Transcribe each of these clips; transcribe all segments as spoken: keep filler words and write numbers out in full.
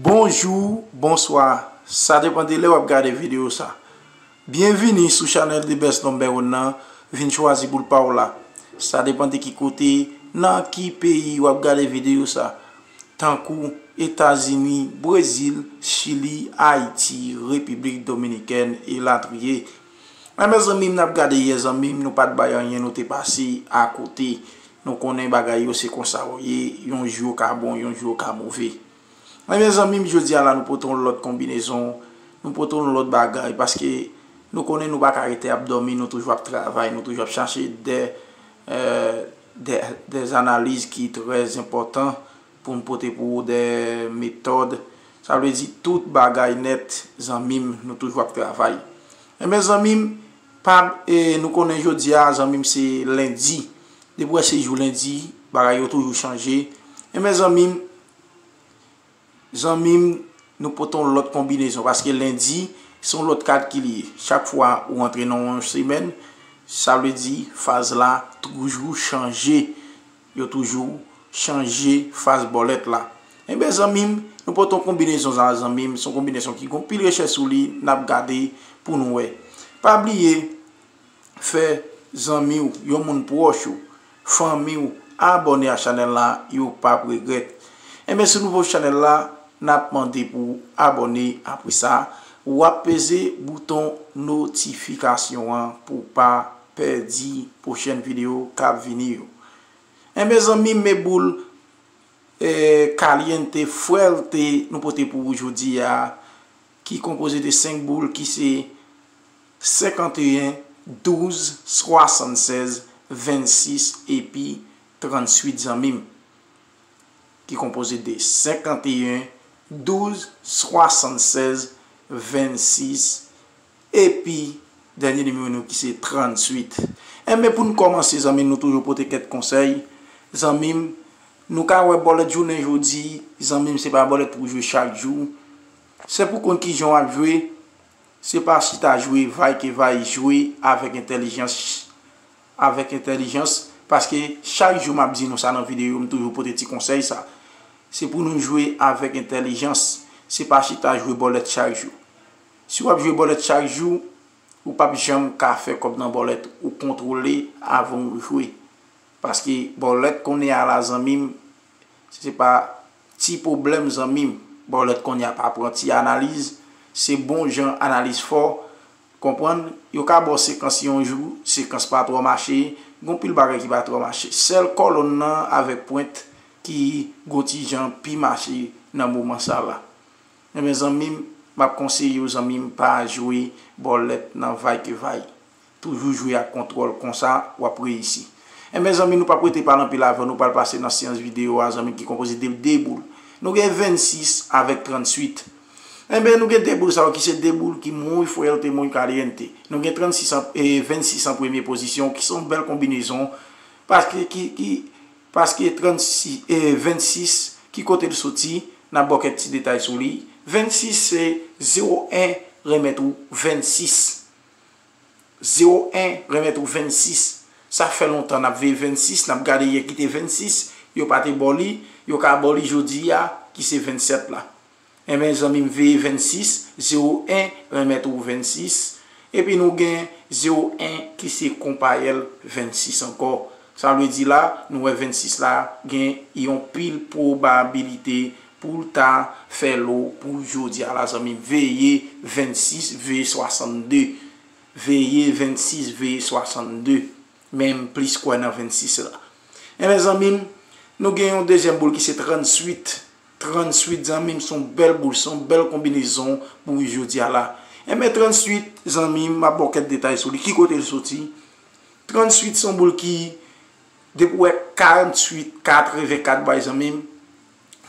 Bonjou, bonswa, sa depann de lè w ap gade videyo sa. Byenvini sou chanèl The Best Number One nan, vin chwazi boul pa w la. Sa depann de ki kote, nan ki peyi w ap gade videyo sa, tankou Etazini, Brezil, Chili, Ayiti, Repiblik Dominikèn, elatriye. Enben zanmi m, n ap gade yè zanmi m, nou pa t bay anyen, nou te pase akote. Nou konnen bagay yo se konsa yo ye, yon jou yo ka bon, yon jou yo ka move. Enben zanmi m, jodi a la nou pote yon lòt konbinezon, nou pote yon lòt bagay, paske nou konnen nou pa ka rete ap dòmi, nou toujou ap travay, nou toujou ap chache de, euh, de, de analiz ki trè enpòtan pou m pote pou ou, de metòd. Sa vle di tout bagay nèt, zanmi m, nou toujou ap travay. Enben zanmi m, pa, e, nou konnen jodi a, zanmi m, se lendi. Depi w wè se jou lendi, bagay yo toujou chanje. Enben zanmi m, zanmi m, nou pote yon lòt konbinezon, paske lendi, se yon lòt kad ki li ye. Chak fwa ou antre nan yon semèn, sa vle di faz la toujou chanje. Yo toujou chanje faz bòlèt la. Enben zanmi m, nou pote yon konbinezon sa zanmi m, se yon konbinezon ki gen anpil richès sou li, n ap gade pou nou wè. Pa bliye fè zanmi w, yon moun pwòch ou, fanmi w, abòne a chanèl la, yo p ap regrèt. Enben si w nouvo sou chanèl la, n ap mande pou w abòne, apre sa, w ap peze bouton notifikasyon an pou w pa pèdi pwochèn videyo k ap vini yo. Enben zanmi m, me boul, e, caliente, fuerte nou pote pou ou jodi a, ki konpoze de senk boul ki se senkanteyen, douz, swasannsèz, vennsis epi tranntuit zanmi m. Ki konpoze de senkanteyen, douz, swasannsèz, vennsis epi dènye nimewo nou ki se tranntuit. Enben pou n kòmanse zanmi m, nou toujou pote kèk konsèy. Zanmi m, nou ka wè bòlèt jounen jodi, zanmi m, se pa bòlèt pou w jwe chak jou. Se pou konn kijan w ap jwe, se pa chita jwe vay ke vay, jwe avèk entèlijans, avèk entèlijans, paske chak jou m ap di nou sa nan videyo, m toujou pote ti konsèy sa. Se pou nou jwe avèk entèlijans, se pa chita jwe bòlèt chak jou. Si w ap jwe bòlèt chak jou, ou p ap janm ka fè kòb nan bòlèt ou kontwole avan w jwe. Paske bòlèt kounye a la zanmi m, se pa ti pwoblèm zanmi m. Bòlèt kounye a pa pran ti analiz, se bon jan analiz fò, konprann, yo ka ba w sekans yon jou, sekans pa twò mache, gen anpil bagay ki pa twò mache. Sèl kòlòn nan avèk pwent ki gon ti jan pi mache nan moman sa la. Enben zanmi m, m ap konseye w zanmi m, pa jwe bòlèt nan vay ke vay. Toujou jwe ak kontwòl, konsa w ap reyisi. Enben zanmi, nou p ap rete pale anpil avè w, nou pral pase nan syans videyo a zanmi m, ki konpoze de de boul. Nou gen vennsis avèk tranntuit. Enben nou gen de boul sa yo ki se de boul ki muy fuerte, muy caliente. Nou gen trannsis an, e, vennsis an premye pozisyon, ki se yon bèl konbinezon, paske ki, ki, paske trannsis, e, vennsis, ki kote l soti, n ap ba w kèk ti detay sou li. Vennsis se zewo en remèt ou vennsis. Zewo en remèt ou vennsis. Sa fè lontan n ap veye vennsis, n ap gade yè ki te vennsis, yo pa te ba w li, yo ka ba w li jodi a, ki se vennsèt la. Enben zanmi m, veye vennsis, zewo en remèt ou vennsis. Epi nou gen zewo en ki se konpayèl vennsis ankò. Sa vle di la, nou wè vennsis la gen yon pil pwobabilite pou l ta fè lo pou jodi a la zanmi m. Veye vennsis, veye swasann de. Veye vennsis, veye swasann de. Men m plis kwè nan vennsis la. Enben zanmi m, nou gen yon dezyèm boul ki se tranntuit. Tranntuit zanmi m, se yon bèl boul, se yon bèl konbinezon pou jodi a la. Enben tranntuit zanmi m, m ap ba w kèk detay sou li, ki kote l soti. Tranntuit se yon boul ki, depi w wè karanntuit, katrevenkat bay zanmi m,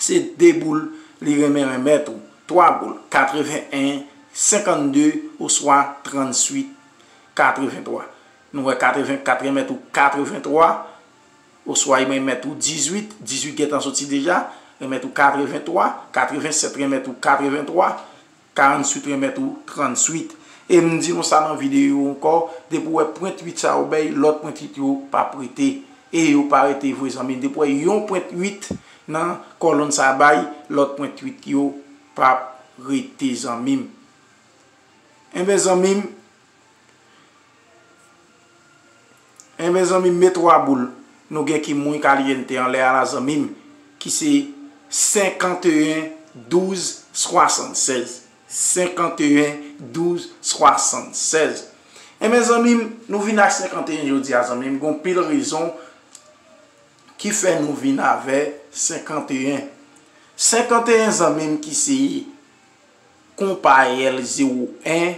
se de boul li renmen remèt ou. Twa boul, katreven en, senkannde oswa tranntuit, katreventwa. Nou wè katrevenkat remèt ou katreventwa, oswa li remèt ou dizuit, dizuit gentan soti deja, remèt ou katreventwa, katrevensèt remèt ou katreventwa, karanntuit remèt ou tranntuit. E m di nou sa nan videyo ankò, depi w wè pwent uit sa yo bay, lòt pwent uit yo p ap rete. E yo pa rete vre zanmi. Depi w wè yon pwent uit nan kòlonn sa bay, lòt pwent uit yo p ap rete, zanmi m. Enben, zanmi m, enben, zanmi m, me twa boul nou gen ki muy caliente anlè a la, zanmi m, ki se senkanteyen douz swasannsèz. Senkanteyen douz swasannsèz. Enben, zanmi m, nou vin ak senkanteyen jodi a, zanmi m. Gon pil rezon ki fè nou vin avè senkanteyen. Senkanteyen, zanmi m, ki se konpayèl zewo en,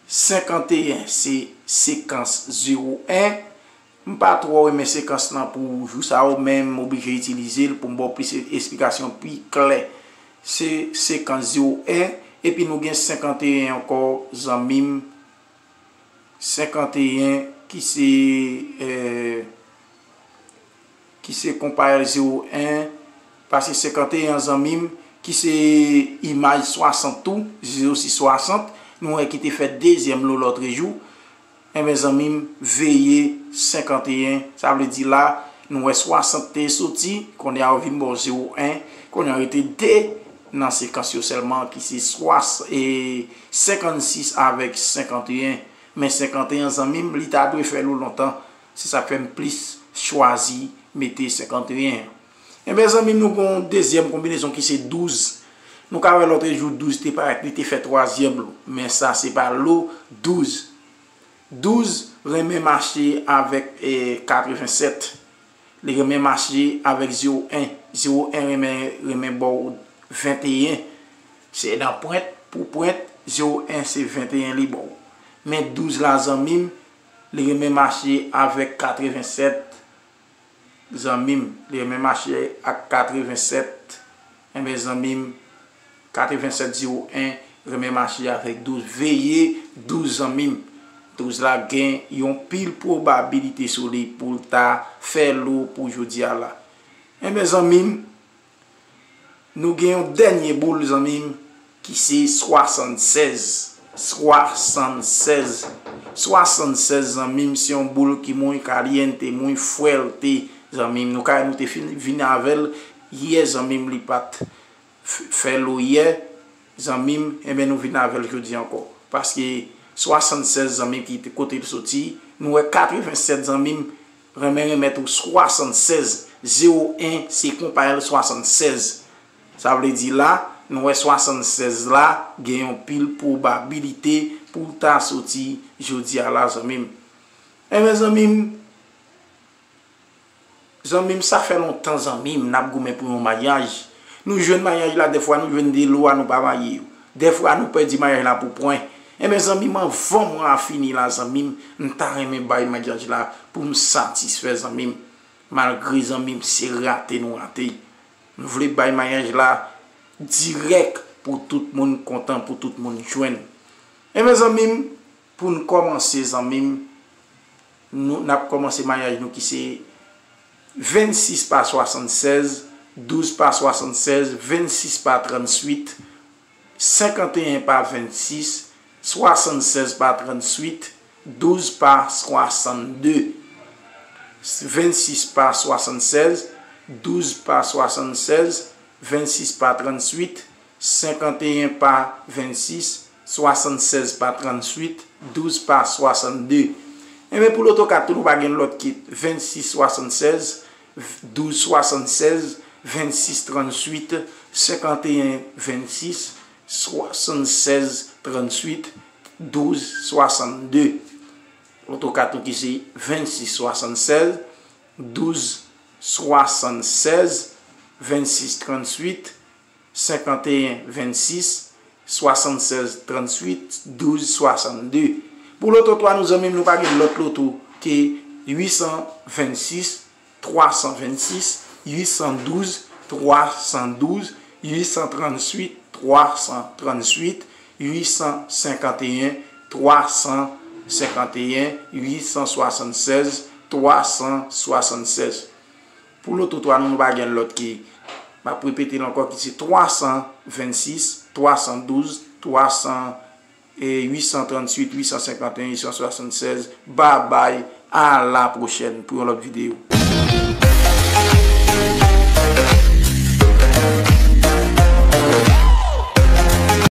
senkanteyen se sekans zewo en. M pa twò renmen sekans lan pou jou sa yo, men m oblije itilize l pou m ba w plis esplikasyon pi klè. Se sekans zewo en, epi nou gen senkanteyen ankò, zanmi m. Senkanteyen ki se, eh, ki se konpayèl zewo en, pase senkanteyen, zanmi m, ki se imaj swasant tou, zewo sis swasant, nou wè ki te fè dezyèm lo lòtrejou. Enben, zanmi m, veye senkanteyen, sa vle di la, nou wè swasant te soti, kounye a yo vin ba w zewo en, kounye a rete de nan sekans yo sèlman, ki se swas-, e, senkannsis avèk senkanteyen. Men senkanteyen, zanmi m, li ta dwe fè lo lontan. Se sa k fè m plis chwazi mete senkanteyen. Enben, zanmi m, nou gen yon dezyèm konbinezon ki se douz. Nou ka wè lòtrejou douz te parèt, li te fè twazyèm lo. Men sa se pa lo douz. Douz renmen mache avèk, eh, katrevensèt. Li renmen mache avèk zewo en. Zewo en renmen, renmen ba w venteyen. Se nan pwent pou pwent, zewo en se venteyen li ba w. Men douz la, zanmi m, li renmen mache avèk katrevensèt. Zanmi m, li renmen mache ak katrevensèt. Enben, zanmi m, katrevensèt zewo en renmen mache avèk douz. Veye douz, zanmi m. Douz la gen yon pil pwobabilite sou li pou l ta fè lo pou jodi a la. Enben, zanmi m, nou gen yon dènye boul, zanmi m, ki se swasannsèz. Swasannsèz. Swasannsèz, zanmi m, se yon boul ki muy caliente, muy fuerte, zanmi m. Nou ka, nou te fin vin avè l yè, zanmi m, li pa t f-, fè lo yè, zanmi m, enben, nou vin avè l jodi ankò. Paske swasannsèz, zanmi m, ki te, kote l soti, nou wè katrevensèt, zanmi m, renmen remèt ou swasannsèz. Zewo en se konpayèl swasannsèz. Sa vle di la, nou wè swasannsèz la gen yon pil pwobabilite pou l ta soti jodi a la, zanmi m. Enben, zanmi m, zanmi m, sa fè lontan, zanmi m, n ap goumen pou yon maryaj. Nou jwenn maryaj la, dèfwa nou jwenn de lo a, nou pa marye yo. Dèfwa nou pèdi maryaj la pou pwen. Enben, zanmi m, anvan mwa a fini la, zanmi m, m ta renmen bay maryaj la pou m satisfè, zanmi m. Malgre, zanmi m, se rate nou rate. Nou vle bay maryaj la dirèk pou tout moun kontan, pou tout moun jwenn. Enben, zanmi m, pou n kòmanse, zanmi m, nou, n ap kòmanse maryaj nou ki se vennsis pa swasannsèz, douz pa swasannsèz, vennsis pa trantuit, senkanteyen pa vennsis, swasannsèz pa trantuit, douz pa swasannde. Vennsis pa swasannsèz, douz pa swasannsèz, vennsis pa trantuit, senkanteyen pa vennsis, swasannsèz pa trantuit, douz pa swasannde. Enben, pou loto kat tou, nou pa gen lòt ki vennsis swasannsèz, douz swasannsèz, vennsis trantuit, senkanteyen vennsis, swasannsèz trantuit, douz swasannde. Loto kat tou ki se vennsis swasannsèz, douz swasannsèz, vennsis trantuit, senkanteyen vennsis, swasannsèz trantuit, douz swasannde. Pou loto twa nou, zanmi m, nou pa gen lòt loto ke uit san vennsis, twa san vennsis, uit san douz, twa san douz, uit san trantuit, twa san trantuit, uit san senkanteyen, twa san senkanteyen, uit san swasannsèz, twa san swasannsèz. Pou loto twa nou, nou pa gen lòt ki, m ap repete l ankò, ki se twa san vennsis, twa san douz, twa san, e uit san trantuit, uit san senkanteyen, uit san swasannsèz. Babay, a la pwochèn pou yon lòt videyo.